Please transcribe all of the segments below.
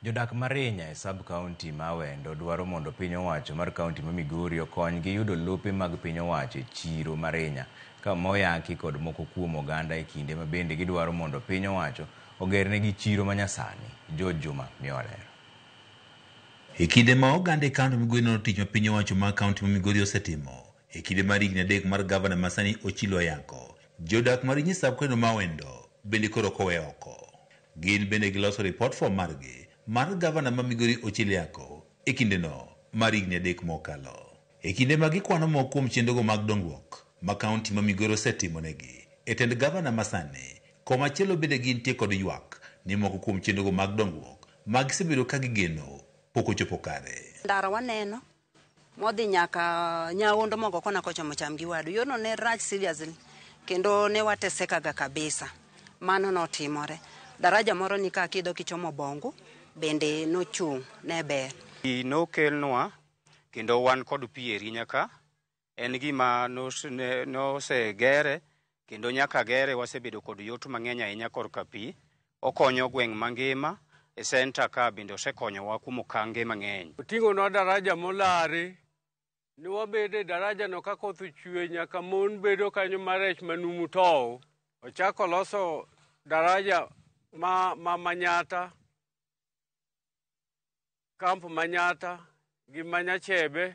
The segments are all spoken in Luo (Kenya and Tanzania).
Jodak ma Rinya e sab kaunti ma Awendo dwaro mondo piny owacho mar kaunti ma Migori okonygi yudo lope mag piny owacho e chiro ma Rinya moyaki kod moko kuom oganda e kinde ma bende gidwaro mondo piny owacho ogernegi chiro manyasani. George Juma miyowa ler. E kinde ma oganda e kaunti ma Migori nono tich ma piny owacho mar kaunti ma Migori osetimo e kinde mar higni 3 mar gavana masani Ochilo Ayako, jodak ma Rinya sab kaunti ma Awendo bende koro ok owe oko. Gin bende giloso report form margi mar gavana ma Migori Ochilo Ayako e kindeno mar higni 3 mokalo. E kinde ma gikwano moko kuom chenrogo mag dongruok ma kaunti ma Migori osetimonegi e tend gavana masani, komachielo bende gintie kod ywak ni moko kuom chenrogo mag dongruok ma gisebedo ka gigeno pok ochopo kare. Ndara waneno modhi nyaka Nyaondo mogo kona kochomo cham gi wadu. Yorno ne rach seriously kendo ne wateseka ga kabisa. Mano notimore. Daraja moro ni ka kidho kichomo Bongo bende nochung' ne ber. Pi nokelnwa kendo wan kod pi e Rinya ka. En gima nosegere kendo nyaka gere wasebedo kod yot mang'eny ahinya korka pi. Okonyo gweng' mangima e senta ka bende osekonyowa kuom okange mang'eny. Oting'onwa daraja molare ni wabedo e daraja no ka koth ochwe nyaka mon bedo kanyo marech manumu tow. Ochako loso daraja ma Manyata, kamp Manyata gi Manyachebe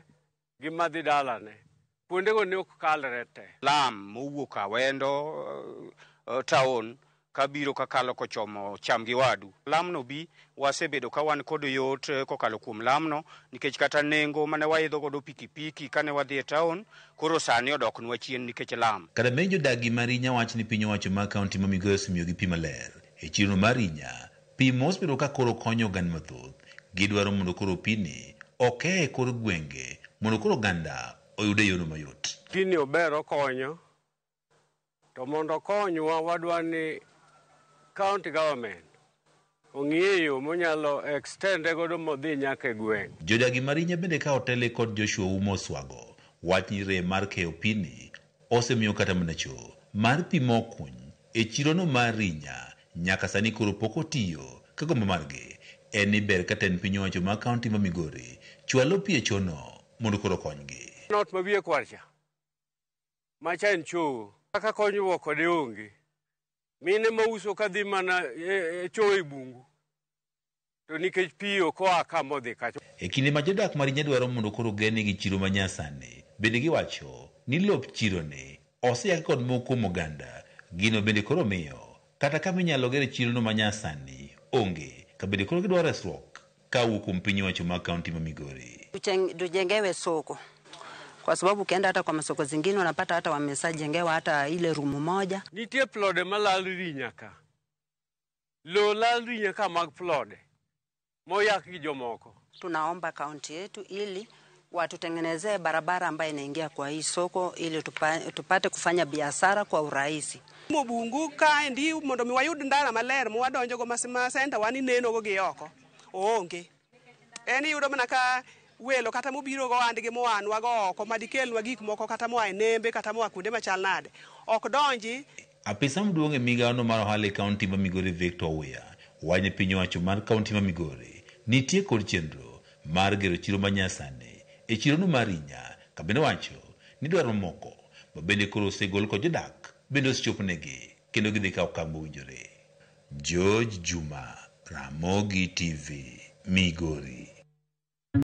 gi madhi dalane. Kuondego ne ok kalre te. Lam mowuok Awendo town kabiro kakalo kochomo cham gi wadu. Lamno bi wasebedo ka wan kod yot kokalo kuom lamno nikech kata nengo mane waidho godo pikipiki kane wadhi e town koro sani odoknwa chien nikech lam. Kata bed ni jodak gi Marinya wacho ni piny owacho mar kaunti ma Migori osemiyogi pi maler e chiro mar Rinya, pi mosebedo ka koro konyo oganda mathoth. Gidwaro mondo koro pini okeye e kor gwenge mondo koro oganda oyude e yorno mayot. Pini ober okonyo, to mondo okonywa wadwa ni county government ong'iye yo monyalo extend godo modhi nyaka e gweng'. Jodagi ma Rinya bende ka otele kod Joshua Umo Oswago wach ni rem mar keyo pini osemiyo kata mana cho mar pi mokuny e chirono mar Rinya nyaka sani koro pok otiyo ka gombo margi en ni ber ka tend piny owacho mar kaunti ma Migori chwalo pi e chono mondo koro okonygi. Not ma wiye kwar cha, macha en choo, kaka konyruok kode onge. Mine mauso kadhi mana e choo e bungu, to nikech pi ok oa ka modhi kacha. E kinde ma jodak ma Rinya dwaro mondo koro ogernegi chiro manyasani, bende giwacho ni lop chironi oseyaki kod moko kuom oganda. Gino bende koro miyo kata kama inyalo gere chirono manyasani onge, ka bende koro gidwaro resruok kawuok kuom piny owacho mar kaunti ma Migori. Tujengewe soko kwa sababu ukienda hata kwa masoko zingine unapata hata wameshajengewa hata ile rumu moja. Nitie plode malal Rinya ka. Lo lal Rinya ka mag plode moyak gi jomoko. Tunaomba kaunti yetu ili watutengenezee barabara ambayo inaingia kwa hii soko ili tupate kufanya biashara kwa urahisi. Mobungu kaendi mondo mi wayud ndara maler mwadonjogo ma senta wan inenogo gi oko. Oonge. En iyudo mana ka welo kata mobiro go andgi moanwa go oko madikelnwa gik moko kata moa e nembe kata moa kuonde machal nade. Ok donji. Apisa maduong' e migawono mar ohala e kaunti ma Migori Victor Owiya wacho ni piny owacho mar kaunti ma Migori nitie kod chenro mar gero chiro manyasani e chirono mar Rinya, ka bende wacho ni dwaro mamoko ma bende koro osegol kod jodak bende osechopnegi kendo gidhi kawo okang' mowinjore. George Juma, Ramogi TV, Migori.